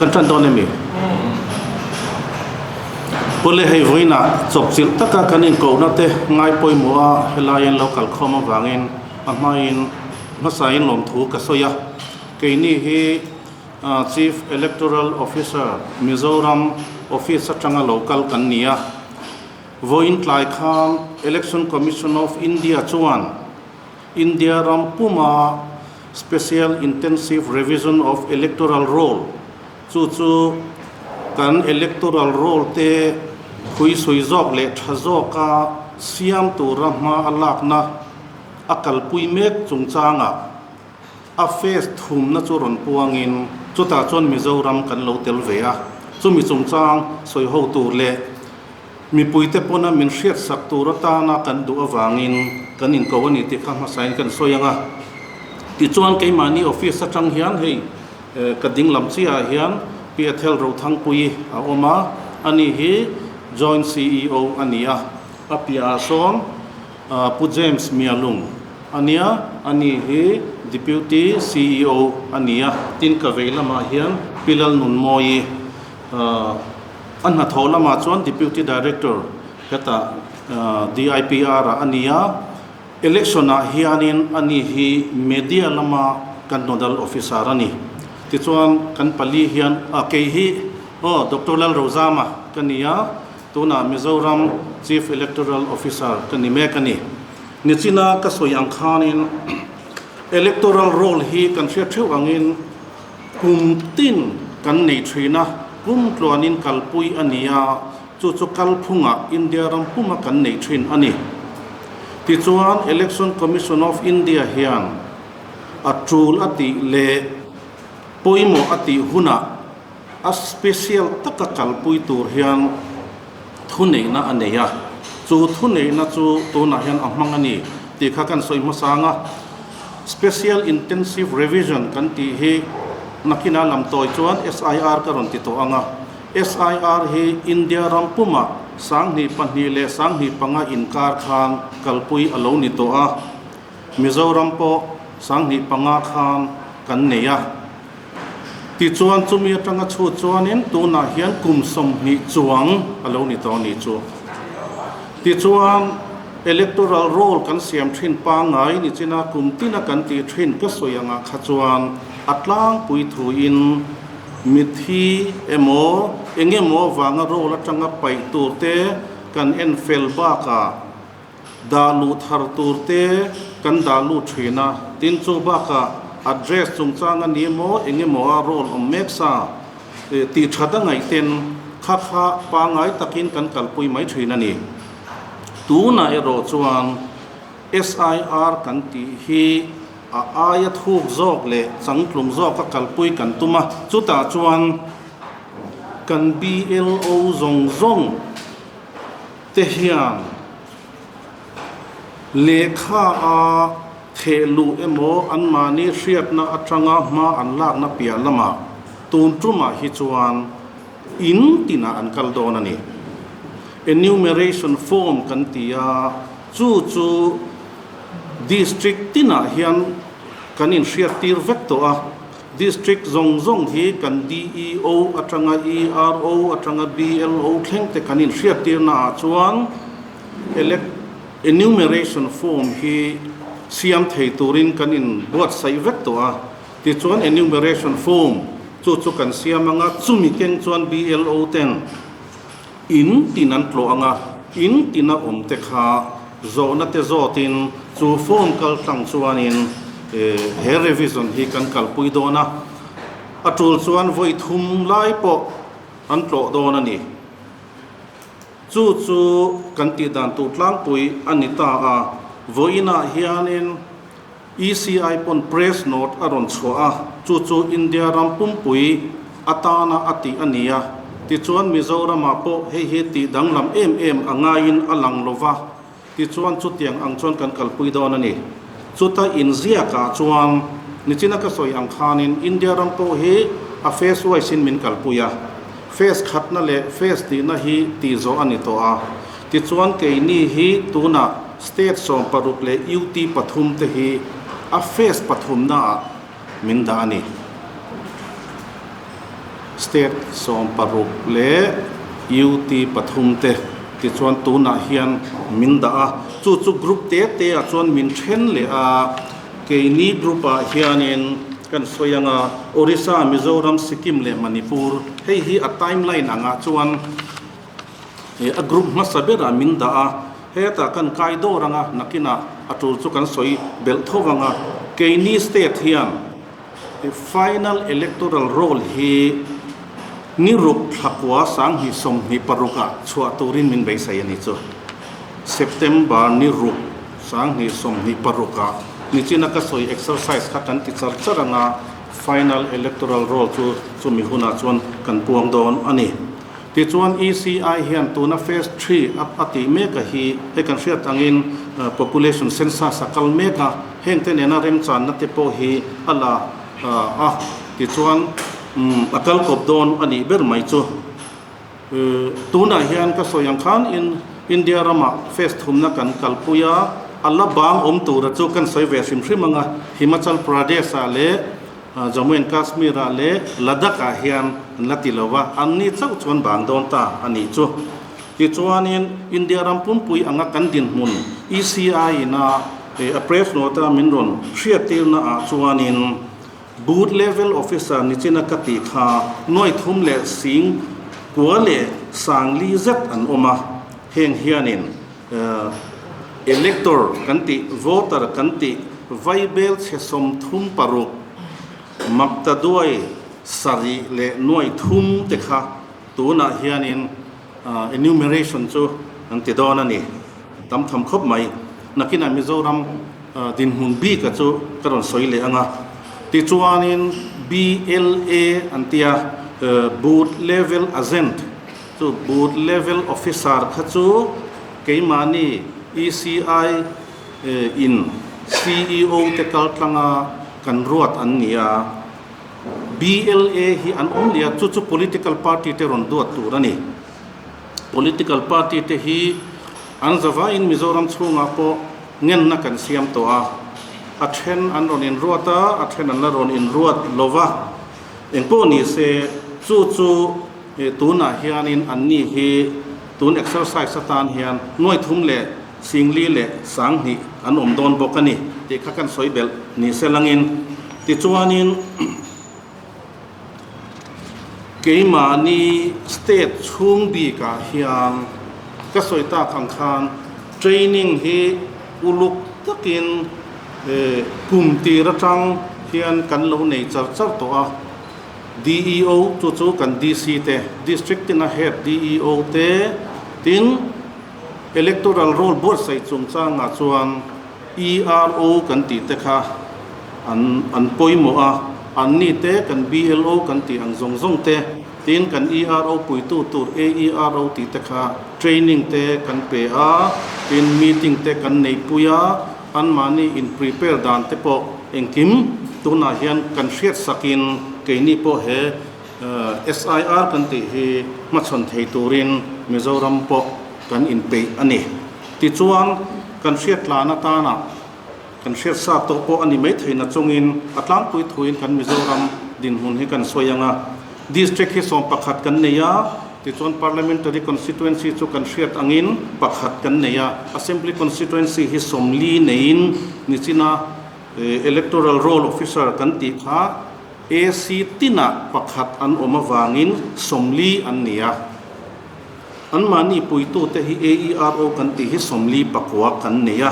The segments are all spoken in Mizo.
Kan tan dawn emi? Pawle hei vawiinah chawpchilh taka kan inkohna te ngai pawimawh a helai an lo kalkhawm avangin a hmain hmasain lawmthu ka sawi a. Keini hi Chief Electoral Officer Mizoram Office atanga lo kal kan ni a. Vawiin tlai khan Election Commission of India chuan India ram puma Special Intensive Revision of Electoral Roll, chu chu kan electoral roll te phuisui zawk leh tha zawka siam tura hma a lakna a kalpui mek chungchangah a phase thumna chu rawn puangin chutah chuan Mizoram kan lo tel ve a, chumi chungchang sawiho tur leh Mipuite pawna min hriatsak tur atana kan duh avangin kan inko a ni tih kha hmasain kan sawi ang a. Tichuan keimahni office atang hian hei ka ding lam chiahah hian Pi Ethel Rothangpuii a awm a, ani hi Joint ceo a ni a. A piahah sawn Pu James Mialung a nia, ani hi Deputy ceo a ni a. Tin ka vei lamah hian Pi Lalnunmawii A hnathawh lamah chuan Deputy Director hetah DIPR ah a ni a, Election ah hianin ani hi Media lama kan Nodal Officer a ni. Tichuan kan pali hian a kei hi aw Doctor Lalrozama ka ni a, tunah Mizoram Chief Electoral Officer ka ni mek a ni. Nichina ka sawi ang khanin Electoral Roll hi kan hriat theuh angin, Kum tin kan nei thin a, kum tluanin kalpui a ni a, chu chu kalphungah India ram puma kan nei thin a ni. Tichuan, Election Commission of India hian a tul a tih leh pawimawh a tih hunah a special taka kalpui tur hian thuneihna a nei a, chu thuneihna chu tunah hian a hmang a ni tih kha kan sawi hmasa ang a. Special Intensive Revision kan tih hi nakinah lam tawi chuan SIR ka rawn ti tawh ang a. SIR hi India ram pumah 2002 leh 2005 inkar khan kalpui a lo ni tawh a. Mizoram pawh 2005 khan kan nei a. Tichuan chumi atanga chhut chuanin tunah hian kum 20 chuang a lo ni tawh a ni chu. Tichuan electoral roll kan siam thin pangngai ni china kum tina kan tih thin ka sawi angah kha chuan a tlangpui thuin mithi emaw eng emaw vanga roll atanga paih tur te kan en fel bakah Dah luh thar tur te kan dah lut thin a, tin chu bakah address chungchang a ni emaw eng emaw a roll awm mek sa tih that a ngaih ten kha kha pangngai takin kan kalpui mai thin a ni. Tunah erawh chuan SIR kan tih hi a aia thuk zawk leh changtlung zawka kalpui kan tum a, chutah chuan kan BLO zawng zawng, te hian lehkha a theh luh emaw anmahni hriatna atanga hma an lakna piah lamah tun tumah hi chuan in tinah an kal dawn a ni. Enumeration form kan ti a, chu chu district tinah hian kan inhriattir vek tawh a. District zawng zawng hi kan DEO atanga ERO atanga BLO thleng te kan inhriattirna ah chuan enumeration form hi siam thei turin kan inbuatsaih vek tawh a. Tichuan enumeration form chu chu kan siam anga chumi keng chuan BLO ten in tin an tlawh anga in tina awm te kha zawhna te zawtin chu form kal tlang chuanin he revision hi kan kalpui dawn a, a tul chuan vawi thum lai pawh an tlawh dawn a ni. Chu chu kan tih dan tur tlangpui a ni ta a, vawiinah hianin ECI pawn press note a rawn chhuah a, chu chu India ram pumpui atana a tih a ni a. Tichuan Mizoramah pawh hei hi tih danglam em em a ngaiin a lang lo va, tichuan chutiang ang chuan kan kalpui dawn a ni. Chuta inziakah chuan nichina ka sawi ang khanin India ram pawh hi a phase wise in min kalpui a, phase khatna leh phase tihna hi tih zawh a ni tawh a. Tichuan keini hi tunah State 16 leh UT pathum te hi a phase pathumnaah min dah a ni. State 16 leh UT pathum te tichuan tunah hian min dah a, chu chu group te te ah chuan min then leh a, keini group ah hianin kan sawi ang a, Orissa, Mizoram, Sikkim leh Manipur hei hi a timeline angah chuan a group hmasa berah min dah a, hetah kan kai dawr ang a, nakinah a tul chu kan sawi belh tho vang a, keini state hian. Final Electoral Roll hi ni ruk thla kua 2026 ah chhuah turin min beisei a ni chu. September ni ruk 2026 ah nichina ka sawi exercise kha kan ti char char anga Final Electoral Roll chu chumi hunah chuan kan puang dawn a ni. Tichuan ECI hian tuna Phase Three a a tih mek a hi hei kan hriat angin Population Census a kal mek a, heng te nena remchanna te pawh hi a la a, tichuan a kal kawp dawn a nih ber mai chu. Tunah hian ka sawi ang khan in India ramah Phase thumna kan kalpui a, a la bang awm tura chu kan sawi ve hrim hrim ang a, Himachal Pradesh ah leh Jammu and Kashmir ah leh Ladakh ah hian an la ti lo va, an ni chauh chuan bang dawn ta a nih chu. Tichuanin India ram pumpui anga kan dinhmun ECI in a a press note a min rawn hriattirna ah chuanin Booth Level Officer nichina ka tih kha nuai thum leh sing kua leh sang li zet an awm a, heng hianin Elector kan tih, voter kan tih, vaibel chhe 36, maktaduai sarih leh nuai thum te kha tunah hianin enumeration chu an ti dawn a ni. Tam tham khawp mai. Nakinah Mizoram dinhmun bika chu ka rawn sawi leh ang a. Tichuanin BLA an tia, Booth Level Agent, Chu Booth Level Officer kha chu keimahni ECI in CEO te kaltlanga kan ruat an ni a. BLA hi an awm leh a, chu chu Political Party te rawn duat tur a ni. Political Party te hi an zavaiin Mizoram chhungah pawh ngenna kan siam tawh a, a then an rawn inruat a, a then an la rawn inruat lo va. Engpawh ni se, chu chu Tunah hianin anni hi tun exercise atan hian nuai thum leh singli leh 2000 an awm dawn bawk a ni tih kha kan sawi belh ni se langin. Tichuanin keimahni state chhung bikah hian ka sawi tak ang khan training hi uluk takin kum tir atang hian kan lo nei char char tawh a. DEO chu chu kan DC te, District tina Head DEO te, tin Electoral Roll buatsaih chungchangah chuan ERO kan tih te kha an an pawimawh a, anni te kan BLO kan tih ang zawng zawng te, tin kan ERO puitu tur AERO tih te kha training te kan pe a, tin meeting te kan neihpui a, anmahni in prepare dan te pawh engkim tunah hian kan hriat sakin keini pawh he SIR kan tih hi hmachhawn thei turin Mizoram pawh kan inpeih a ni. Tichuan kan hriat tlan atana kan hriat sa tawh pawh a ni mai theihna chungin a tlangpui thuin kan Mizoram dinhmun hi kan sawi ang a. District hi 11 kan nei a, tichuan Parliamentary Constituency chu kan hriat angin pakhat kan nei a, Assembly Constituency hi 40 neiin nichina Electoral Roll Officer kan tih kha AC tinah pakhat an awm avangin 40 an ni a. Anmahni puitute hi AERO kan tih hi 49 kan nei a.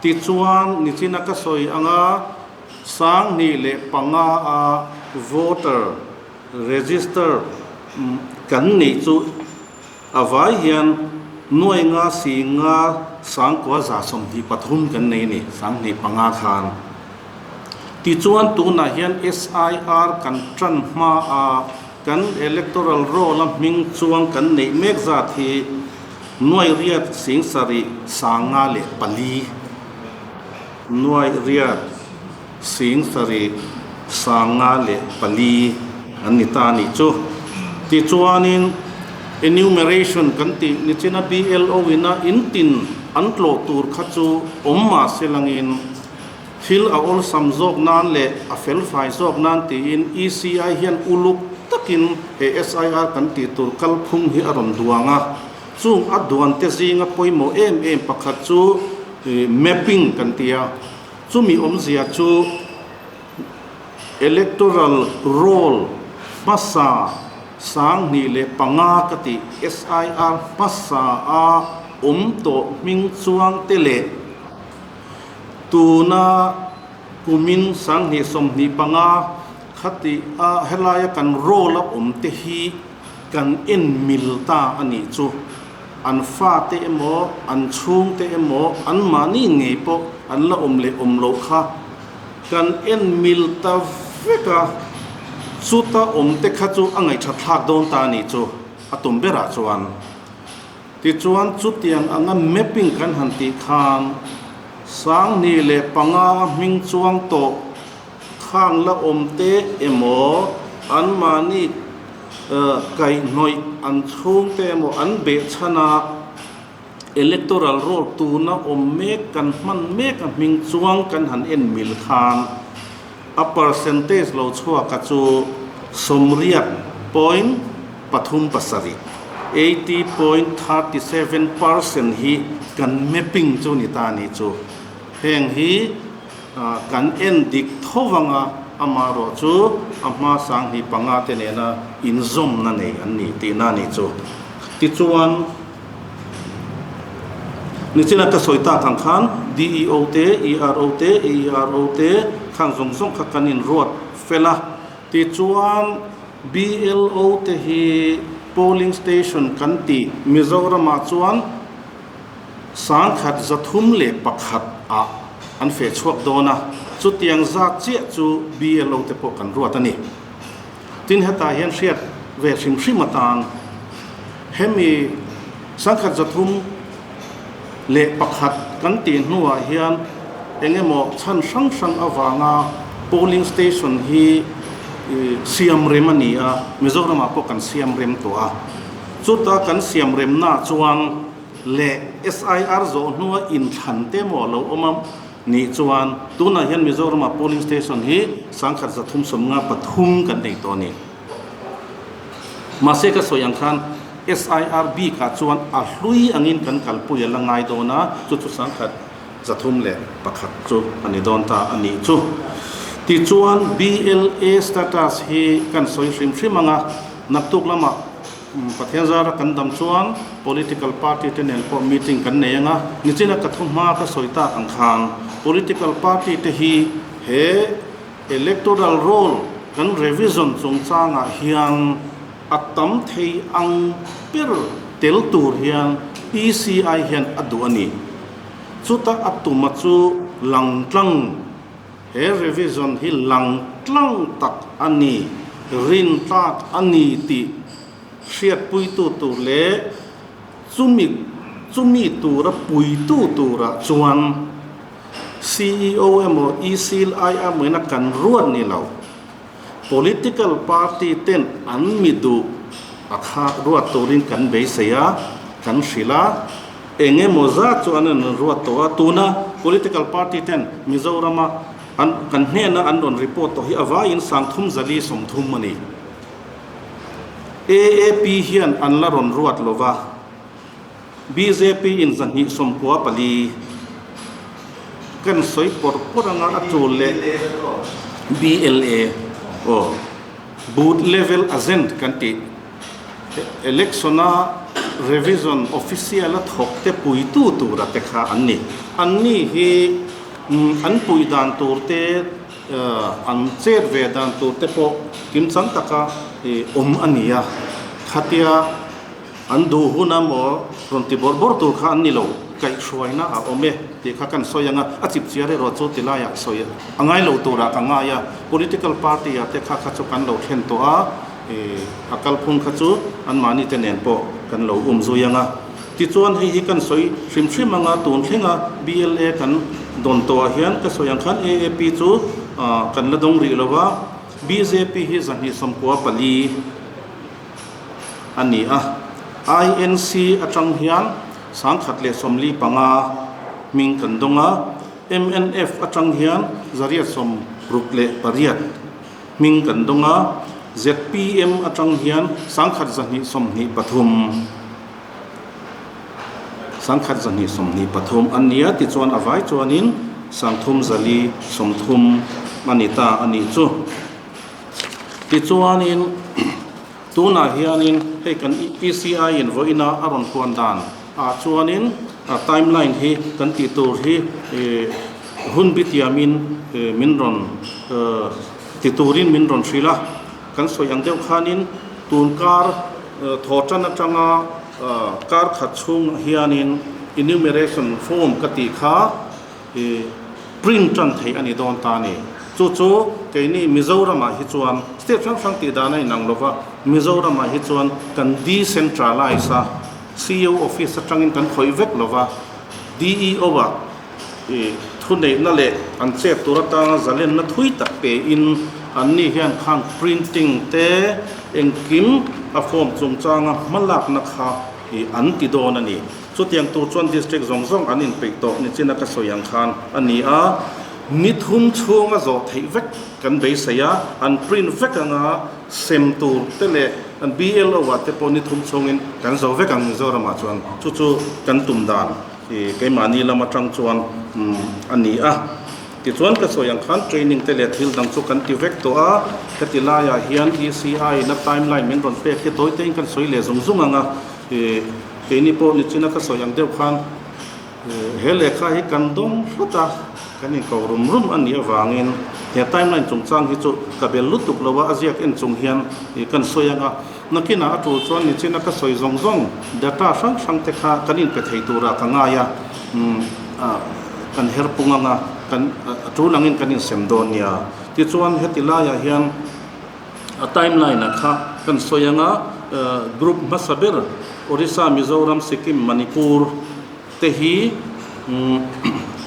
Tichuan nichina ka sawi anga 2005 a voter register kan neih chu a vai hian nuai nga si nga sangkua 123 kan nei a ni, 2005 khan. Tichuan tunah hian SIR kan tan hma a kan electoral roll a hming chuang kan neih mek zat hi nuai riat sing sarih 504. Nuai riat 7504 an ni ta a nih chu. Tichuanin enumeration kan tih nichina BLO ina in tin an tlawh tur kha chu awm mah se langin thil a awlsam zawk nan leh a felfai zawk nan tiin ECI hian uluk. takin he SIR kan tih tur kalphung hi a rawn duang a. Chung a duan te zinga pawimawh em em pakhat chu mapping kan ti a. Chumi awmzia chu electoral roll hmasa 2005 ka tih SIR hmasa a awm tawh hming chuang te leh tuna kumin 2025 khatih a helaia kan roll a awm te hi kan en mil ta a nih chu. An fate emaw, an chhungte emaw, anmahni ngei pawh an la awm leh awm loh kha kan en mil ta vek a, chuta awmte kha chu a ngaihṭhat thlak dawn ta a nih chu a tum berah chuan. Tichuan chutiang anga mapping kan han tih khan 2005 a hming chuang tawh khang la awmte emaw, anmahni Kaihhnawih an chhungte emaw an behchhan a, electoral roll tuna awm mek kan hman mek a hming chuang kan han en mil khan a percentage lo chhuak a chu 80.37, 80.37%, hi kan mapping chu ni ta ni chu. Heng hi Kan en dik tho vanga amaherawh chu a hma 2005 te nena inzawmna nei an ni tihna a ni chu. Tichuan, nichina ka sawi tak ang khan DEO te, ERO te, AERO te khang zawng zawng kha kan inruat fel a. Tichuan, BLO te hi polling station kan tih Mizoramah chuan, 1301 ah an feh chhuak dawn a, chutiang zat chiah chu BLO te pawh kan ruat a ni. Tin, hetah hian hriat ve hrim hrim atan hemi 1301 kan tih hnuah hian eng emaw chhan hrang hrang avanga polling station hi siam rem a ni a, Mizoramah pawh kan siam rem tawh a. Chuta kan siam remna chuan leh SIR zawh hnua inthlan te maw a lo awm a nih chuan tunah hian Mizorama polling station hi 1353 kan nei tawh a ni. Mahse ka sawi ang khan SIR bikah chuan a hlui angin kan kalpui a la ngai dawn a, chu chu 1301 chu a ni dawn ta a nih chu. Tichuan BLA status hi kan sawi hrim hrim ang a, naktuk lamah Pathian zara kan dam chuan political party te nen pawh meeting kan nei ang a, nichina ka thu hma ka sawi tak ang khan political party te hi he electoral roll kan revision chungchangah hian a tam thei ang ber tel tur hian ECI hian a duh a ni. Chuta a tuma chu langtlang. He revision hi langtlang tak a ni, rintlak a ni tih hriatpuitu tur leh chumi chumi tura puitu turah chuan ceo emaw ECLI emaw-ina kan ruat ni lo. Political party ten an mi duh a kha ruat turin kan beisei a, kan hrilh a, eng emaw zat chu an rawn ruat tawh a, tuna political party ten Mizorama an kan hnena an rawn report tawh hi a vaiin 3430 a ni. AAP hian an la rawn ruat lo va, bjp in 294 kan sawi pawrh pawrh anga a tul leh BLA aw booth level agent kan tih election a revision official a thawk te puitu tura te kha an ni. Anni hi an puih dan tur te an chet ve dan tur te pawh kimchang taka awm a ni a, khatia An duh hun a maw rawn ti bawrh bawrh tur kha an ni lo, kaihhruaina a awm e tih kha kan sawi ang a, a chipchiar erawh chu ti laiah sawi a ngai lo turah ka ngai a, political party ah te kha kha chu kan lo thlen tawh a, a kalphung kha chu anmahni te nen pawh kan lo um zui ang a. Tichuan hei hi kan sawi hrim hrim ang a, tun thlenga BLA kan dawn tawhah hian ka sawi ang khan AAP chu kan la dawng rih lo va, bjp hi 294, a ni a. INC atang hian 1045 hming kan dawng a, mnf atang hian 868 hming kan dawng a, Zpm atang hian 1223 1223 an nia tichuan a vai chuanin 3430 a ni ta a nih chu. Tichuanin tunah hianin hei kan ECI in vawiina a rawn huan dan ah chuanin timeline hi kan tih tur hi hun bitiamin min rawn ti turin min rawn hrilh a, kan sawi ang deuh khanin tun kar thaw tan atanga kar khat chhung hianin enumeration form ka tih kha print tan theih a ni dawn ta a ni. Chu chu keini Mizoramah hi chuan state hrang hrang tih dan a inang lova, Mizoramah hi chuan kan decentralize a, CEO office atangin kan khawih vek lova, DEO ah Thuneihna leh an chet tur atanga zalenna thui tak pein anni hian khang printing te engkim a form chungchanga hmalakna kha an ti dawn a ni. Chutiang tur chuan district zawng zawng an inpeih tawh nichina ka sawi ang khan a ni a, ni thum chhunga zawh theih vek kan beisei a, an print vek anga sem tur te leh an BLO ah te pawh ni thum chhungin kan zo vek ang Mizoramah chuan chu chu kan tum dan. I keimahni lam atang chuan a ni a. Tichuan ka sawi ang khan training te leh thil dang chu kan ti vek tawh a, heti laiah hian ECI in a timeline min rawn pek hi tawi tein kan sawi leh zung zung ang a. I keini pawh nichina ka sawi ang deuh khan he lehkha hi kan dawng hlut a, kan inko rum rum a nih avangin he timeline chungchang hi chu ka bel lutuk lo a, a ziak en chung hian kan sawi ang a. Nakinah a tul chuan nichina ka sawi zawng zawng data hrang hrang te kha kan inpe thei turah ka ngai a, kan her pung anga kan a tul angin kan insem dawn nia. Tichuan heti laiah hian a timeline ah kha kan sawi anga group hmasa ber Orissa, Mizoram, Sikkim, Manipur te hi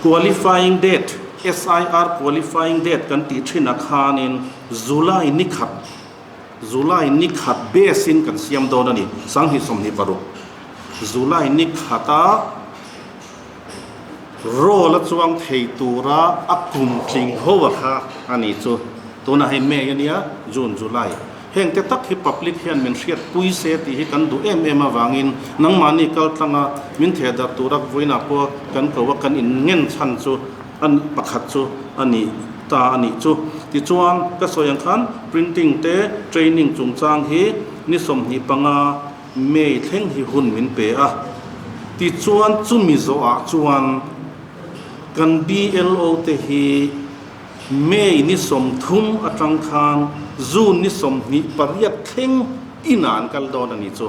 qualifying date, SIR qualifying date kan tih thinah khanin July ni khat July ni khat base in kan siam dawn a ni, 2026 July ni khata roll a chuang thei tura a kum tling ho a kha a ni chu. Tunah hei May a nia, June, July. Heng te tak hi public hian min hriat pui se tih hi kan duh em em avangin nangmahni kal tlanga min theh darh tura vawiinah pawh kan ko a, kan inngen chhan chu a pakhat chu a ni ta a nih chu. Tichuan, ka sawi ang khan printing te training chungchang hi ni 25 May thleng hi hun min pe a. Tichuan, chumi zawhah chuan kan BLO te hi May ni 30 atang khan June ni 28 thleng inah an kal dawn a nih chu.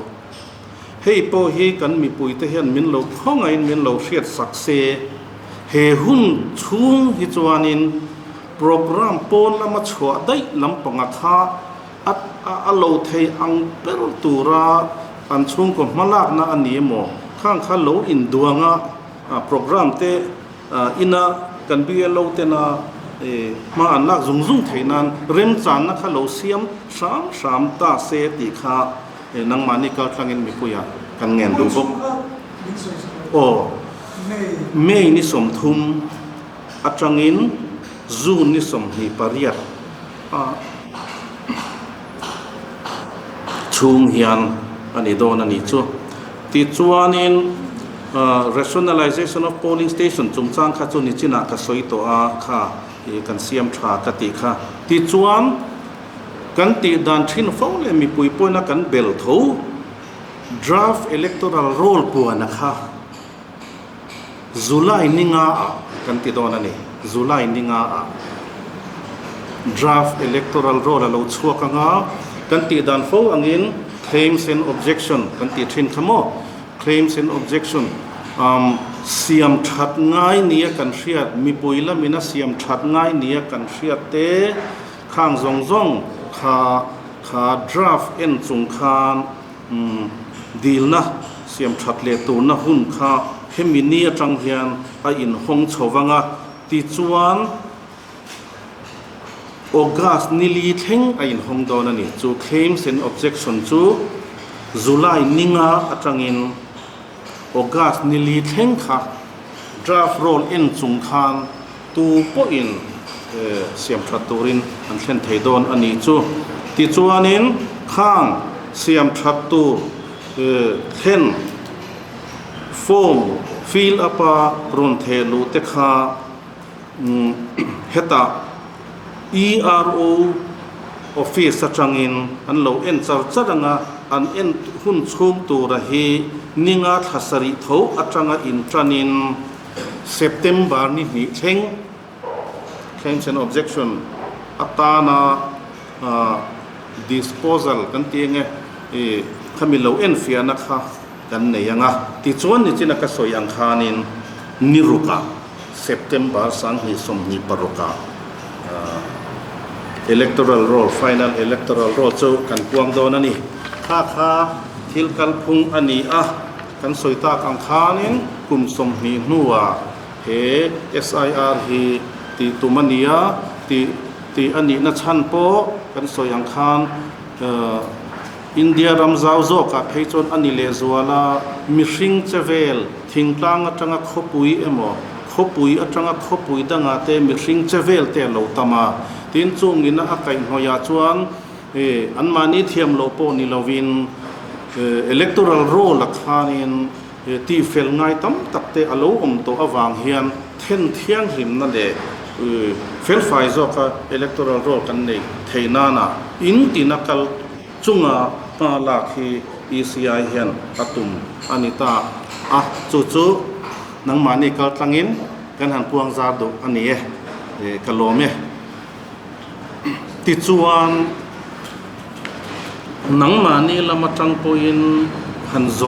Hei pawh hi kan mipuite hian min lo khawngaihin min lo hriat sak se, he hun chhung hi chuanin programme pawn lama chhuah daih lampanga kha a a lo thei ang ber tura an chhungkaw hmalakna a ni emaw, khang kha lo induanga programme te ina kan BLO tena hma an lak zung zung theih nan remchanna kha lo siam hram hram ta se tih kha Nangmahni kal tlangin mipuiah kan ngen duh bawk. Aw, May ni 30 atangin June ni 28 a chhung hian a ni dawn a nih chu. Tichuanin Rationalization of Polling Station chungchang kha chu nichinah ka sawi tawh a kha kan siam tha ka tih kha. Tichuan. Kan tih dan thin fo leh mipui pawina kan bel tho Draft Electoral Roll puana kha July ni nga ah kan ti dawn a ni. July ni nga ah Draft Electoral Roll a lo chhuak anga kan tih dan fo angin Claims and Objection kan tih thin kha maw? Claims and Objection siam that ngai nia kan hriat, mipui lamina siam that ngai nia kan hriat te, Khang zawng zawng kha kha draft en chung khan dilna siam that leh turna hun kha hemi ni atang hian a inhawng chho vang a, tichuan August ni li thleng a inhawng dawn a ni. Chu claims and objection chu July ni nga atangin August ni li thleng kha draft roll en chung khan tu pawhin siam that turin an thlen thei dawn a nih chu. Tichuanin khang siam that tur thlen form fill up a rawn theh luh te kha hetah ERO office atangin an lo en char char anga an en hun chhung tura hi ninga thla sarih tho atanga intanin September ni hnih thleng claims and objection atana disposal kan tih enge ih khami lo enfiahna kha kan nei ang a, tichuan nichina ka sawi ang khanin ni rukah September 2026 ah Electoral Roll, Final Electoral Roll chu kan puang dawn a ni. Kha kha thil kalphung a ni a, kan sawi tak ang khanin kum 20 hnuah he SIR hi tih tum a ni a, tih tih a nihna chhan pawh kan sawi ang khan India ram zau zawkah phei chuan a ni lehzual a, mihring che vel thingtlang atanga khawpui emaw, khawpui atanga khawpui dangah te mihring che vel te a lo tam a. Tin, chungina a kaihhnawihah chuan anmahni thiam loh pawh ni lovin electoral roll-a khanin tihfel ngai tam tak te a lo awm tawh avang hian then thianghlimna leh felfai zawka electoral roll kan nei thei nana in tina kal chunga hma lak hi ECI hian a tum a ni ta a, chu chu nangmahni kal tlangin kan han puang zar duh a ni e, ka lawm e. Tichuan nangmahni lam atang pawhin han zawh.